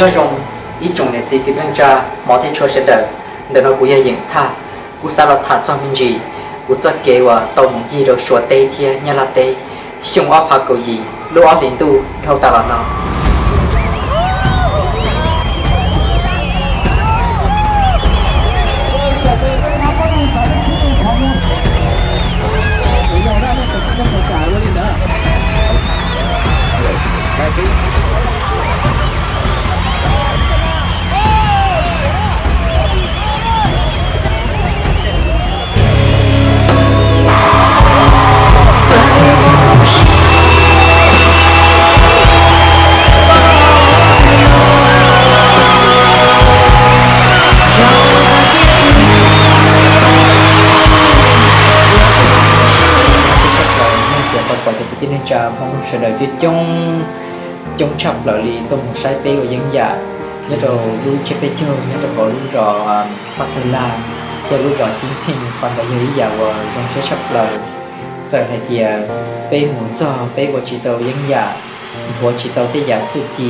Nyob zoo ib tsoom niam txiv kwv tij neej tsa, hmov thiab tshua sawv daws. Ntawm no kuv yog Yeem Thaj, kuv xav los tham txog me ntsis kuv txoj kev uas tau mus ncig rau Suav teb thiab Nyab Laj teb xyoo ob phav kaum yim lub ob hlis ntuj dhau tas los no. Tshaj plaws neej tias tau pom cov kwv tij neej tsa Hmoob sawv daws coob coob, coob tshaj plaws li tuaj mus saib peb ua yeeb yam nyob rau lub tsiab peb caug nyob rau hauv lub zos Paj Tawg Laj thiab lub zos Ceeb Pheej. Qhov ntawd yog ib yam uas zoo siab tshaj plaws. Txawm hais tias peb mus txog peb ua tsis tau yeeb yam, nthuav tsis tau tej yam txuj ci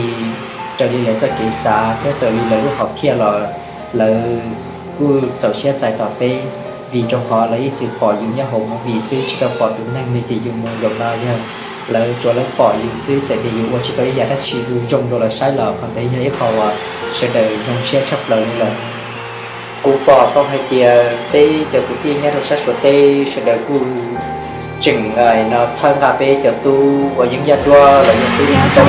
raws li lawv txoj kev xav thiab raws li lawv lub hom phiaj los lawv kuj txaus siab txais tos peb, vim rau qhov lawv ib txwm pom yus nyob hauv movie xwb tsis tau pom tus neeg li. Ces yus mus zaum no yog lawv tsuav lawv pom yus xwb, txawm tias yus ua tsis tau ib yam dab tsi zoo zoo rau lawv saib los qhov ntawd yog ib qho uas sawv daws zoo siab tshaj plaws li lawm. Kuv pom tau hais tias peb cov kwv tij nyob rau sab Suav teb sawv daws kuj tseem no txhawb nqa peb cov tub ua yeeb yaj duab los yog tub yeeb tub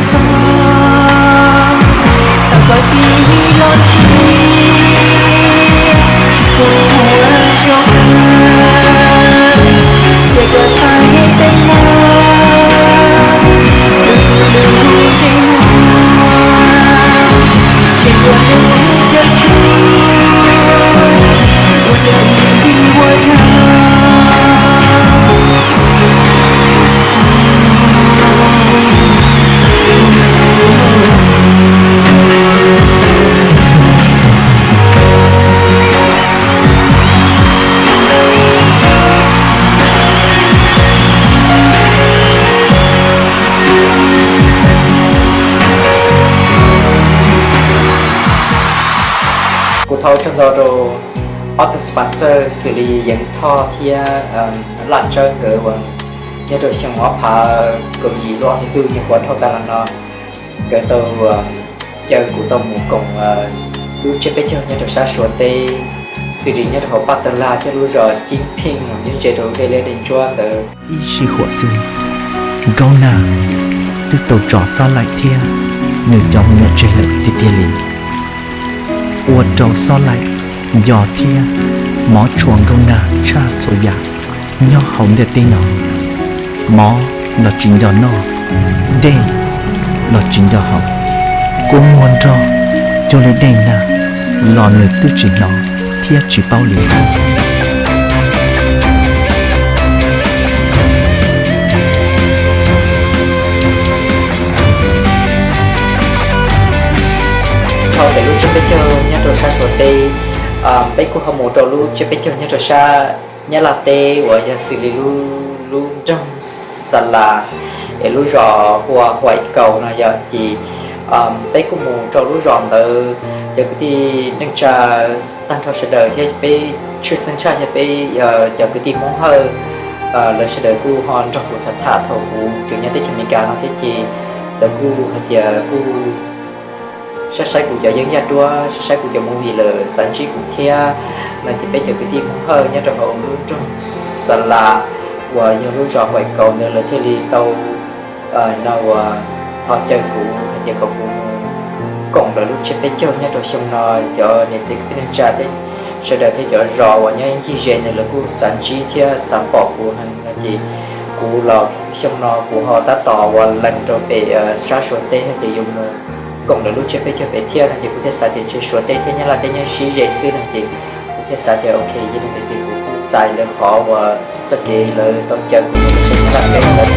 Kuv thov ua tsaug ntau rau ob tug sponsor xws li Yeev Thoj thiab Laj Tsawb nkawd uas nyob rau xyoo ob phav kaum yim lub ob hlis ntuj nyuam qhuav dhau tas los no, nkawd tau caw kuv tau mus koom lub tsiab peb caug nyob rau sab Suav teb, xws li nyob rau hauv Paj Tawg Laj thiab lub zos Ceeb Pheej uas nyob ze rau dej liab dej ntsuab ntawd. Ib sij huam xwb, Nkauj Nag twb tau tso Xob Laim thiab nws cov me nyuam tseg lawm tiag tiag li. Ua rau Xob Laim nco thiab mov tshua Nkauj Nag tshaj txhua yam nyob hauv ntiaj teb no. Mov los tsis nco noj, dej los tsis nco haus, kua muag nrog cuag li dej nag los nws twb tsis hnov thiab tsis paub li. Dhau ntawm lub tsiab peb caug nyob rau sab Suav teb, peb kuj ho mus rau lub tsiab peb caug nyob rau sab Nyab Laj teb uas yog xws li lub nroog Xa Las es lub zos hu ua Huaim Kaus no yog ces peb kuj mus rau lub zos ntawd. Cov kwv tij neej tsa tag nrho sawv daws thiab peb tshwj xeeb tshaj thiab peb cov kwv tij Hmoob Hawj, lawv sawv daws kuj ho nrog kuv tham tham thaum kuv tseem nyob teb chaws Amelikas no thiab ces lawv kuj hais tias kuj saib saib kuv cov yeeb yaj duab, saib saib kuv cov movie lawm xav ntsib kuv thiab no ces peb cov kwv tij Hmoob Hawj nyob rau hauv lub nroog Xa Las uas yog lub zos Huaim Kaus ntawd lawv thiaj li tau no uas thov caw kuv hais tias kom kuv mus koom lawv lub tsiab peb caug nyob rau xyoo no. Cov niam txiv kwv tij neej tsa thiab sawv daws thiab cov zos uas nyob ib ncig ze ntawd lawv kuj xav ntsib thiab xav pom kuv heev no ces kuv los xyoo no kuv ho tab tom uas lees rau pem sab Suav teb hais tias yuav mus koom lawv lub tsiab peb caug pem thiab no ces kuv thiaj xav tias tseem Suav teb thiab Nyab Laj teb nyob sib ze xwb no ces kuv thiaj xav tias ok, yog li ntawd ces kuv kuj txais lawv qhov uas txoj kev lawv tau caw kuv mus rau sab Nyab Laj teb ntawd.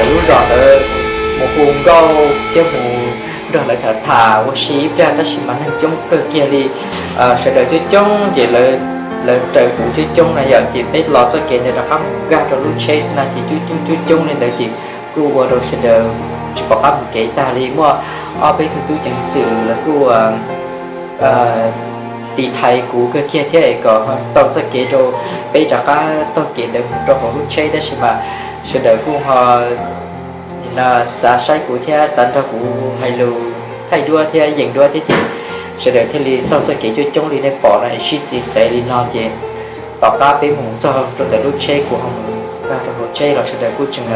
lub zos ntawd mus hu nkauj thiab mus nrog lawv tham tham ua si ib pliag, tab sis mas neeg coob kawg kiag li. Sawv daws coob coob ces lawv raws kuv coob coob na yom, ces peb los txoj kev ntawd rov qab mus nkag rau lub tsheb na ces coob coob coob coob li ntawd ces kuj ua rau sawv daws tsis pom qab mus kev tag li. Muaj ob peb tug tub ceev xwm lawv kuj tiv thaiv kuv kawg kiag thiab es kom tau txoj kev rau peb rov qab taug kev ntawd mus rau hauv lub tsheb, tab sis mas sawv daws kuj ho xav saib kuv thiab xav nrog kuv hais lus thaij duab thiab yees duab thiab ces sawv daws thiaj li taug txoj kev coob coob li nej pom no es sib txiv qev li no ces tom qab peb mus txog rau ntawm lub tsheb kuv ho mus nkag rau hauv tsheb los sawv daws kuj tseem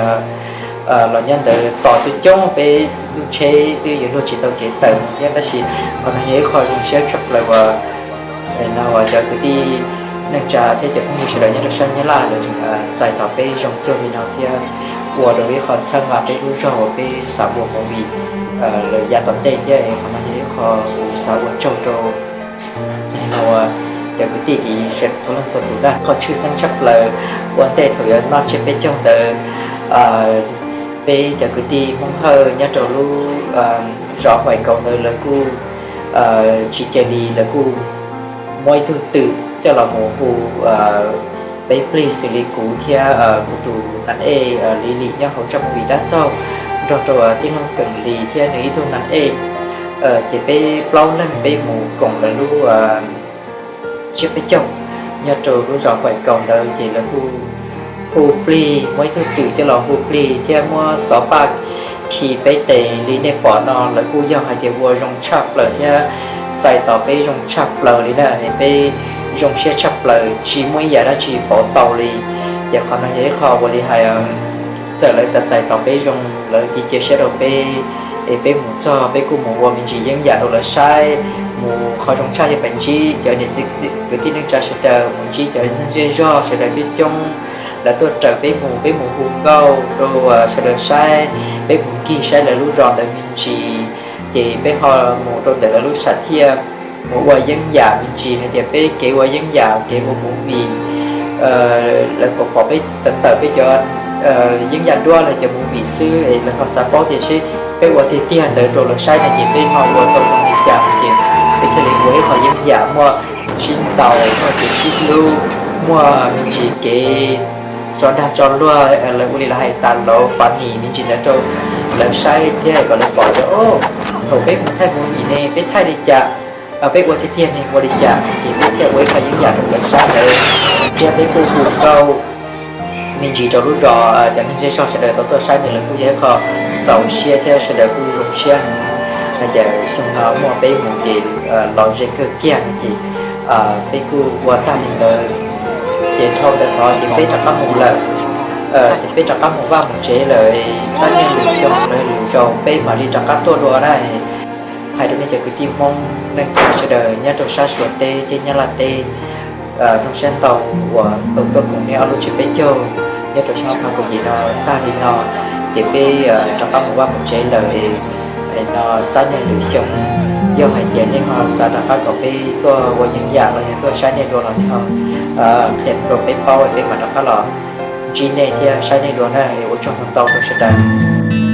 los nyob ntawd tos coob coob, peb lub tsheb twb yuav luag tsis tau kev tawm mus thiab, tab sis qhov no yog ib qho zoo siab tshaj plaws uas no uas cov kwv tij neej tsa thiab cov phooj ywg sawv daws nyob rau sab Nyab Laj lawv tseem txais tos peb zoo cuag li no thiab ua rau ib qho txhawb nqa peb lub zog uas peb xav ua movie lawm yav tom ntej thiab qhov no yog ib qho kuv xav ua tsaug rau no uas cov kwv tij txhua leej txhua tus na. Qhov tshwj xeeb tshaj plaws ua ntej thaum yuav noj tsiab peb caug ntawd peb cov kwv tij Hmoob Hawj nyob rau lub zos Huaim Kaus ntawd lawv kuj tsis cia li, lawv kuj muab ib tug twm coj los mus hu peb plig xws li kuv thiab kuv tus nan ej Li Lis nyob hauv zaj movie dab txaug nrog rau tij laug Keem Lis thiab nws ib tug nan ej ces peb plaub leeg peb mus koom lawv lub tsiab peb caug nyob rau lub zos Huaim Kaus ntawd ces lawv kuj hu plig, muab ib tug twm coj los hu plig thiab muab xov paj khi peb tes li nej pom no, lawv kuj yog hais tias ua zoo tshaj plaws thiab txais tos peb zoo tshaj plaws li na, peb zoo siab tshaj plaws tsis muaj ib yam dab tsi pauv tau li. Ces qhov no yog ib qho ua li hais txawm lawv txais txais tos peb zoo lawv cia cia siab rau peb es peb mus txog peb kuj mus ua me ntsis yeeb yam rau lawv saib, mus qhov zoo tshaj yog pem ntsib cov niam txiv kwv tij neej tsa sawv daws, mus ntsib cov neeg zej zog sawv daws coob coob, lawv tuaj raws peb mus, peb mus hu nkauj rau sawv daws saib, peb mus nkig saib lawv lub zos ntawd me ntsis, ces peb ho mus rau ntawm lawv lub sam thiaj mus ua yeeb yam me ntsis hais tias peb kev ua yeeb yam kev ua movie lawv pom pom peb tawm tawm peb cov yeeb yam duab los cov movie xwb es lawv ho xav paub tias seb peb ua tiag tiag ntawd rau lawv saib no ces peb ho ua tau zoo li cas ces peb thiaj li ua ib qho yeeb yam muaj sib ntaus, muaj kev sib hlub, muaj me ntsis kev tso dag tso luag, lawv ua li lawv hais tas lauv funny me ntsis ntawd rau lawv saib thiab kom lawv pom tias thaum peb mus thaij movie ne peb thaij li cas, peb ua tiag tiag ne ua li cas, ces peb thiaj ua ib qho yeeb yam rau lawv saib ntawd. Thiab peb kuj hu nkauj me ntsis rau lub zos cov neeg zej zog sawv daws tau tuaj saib ntawd lawv kuj yog ib qho txaus siab thiab sawv daws kuj zoo siab heev. Hais tias xyoo no muaj peb mus ces los ze kawg kiag no ces peb kuj ua tag li ntawd. Ces dhau ntawd tod ces peb rov qab mus lawm, ces peb rov qab mus vaj mus tsev lawm, xab niag lwm xyoo lwm zaus peb mam li rov qab tuaj dua na. Hais rau nej cov kwv tij Hmoob neej tsa sawv daws nyob rau sab Suav teb thiab Nyab Laj teb, zoo siab ntau uas tau tuaj koom nej ob lub tsiab peb caug nyob rau xyoo ob phav kaum yim no tag li no, ces peb rov qab mus vaj mus tsev lawm. No xab niag lwm xyoo yog hais tias nej ho xav rov qab kom peb tuaj ua yeeb yam los yog tuaj saib nej dua los nej ho qhia rau peb paub peb mam rov qab los ntsib nej thiab saib nej dua na. Ua tsaug ntau ntau rau sawv daws.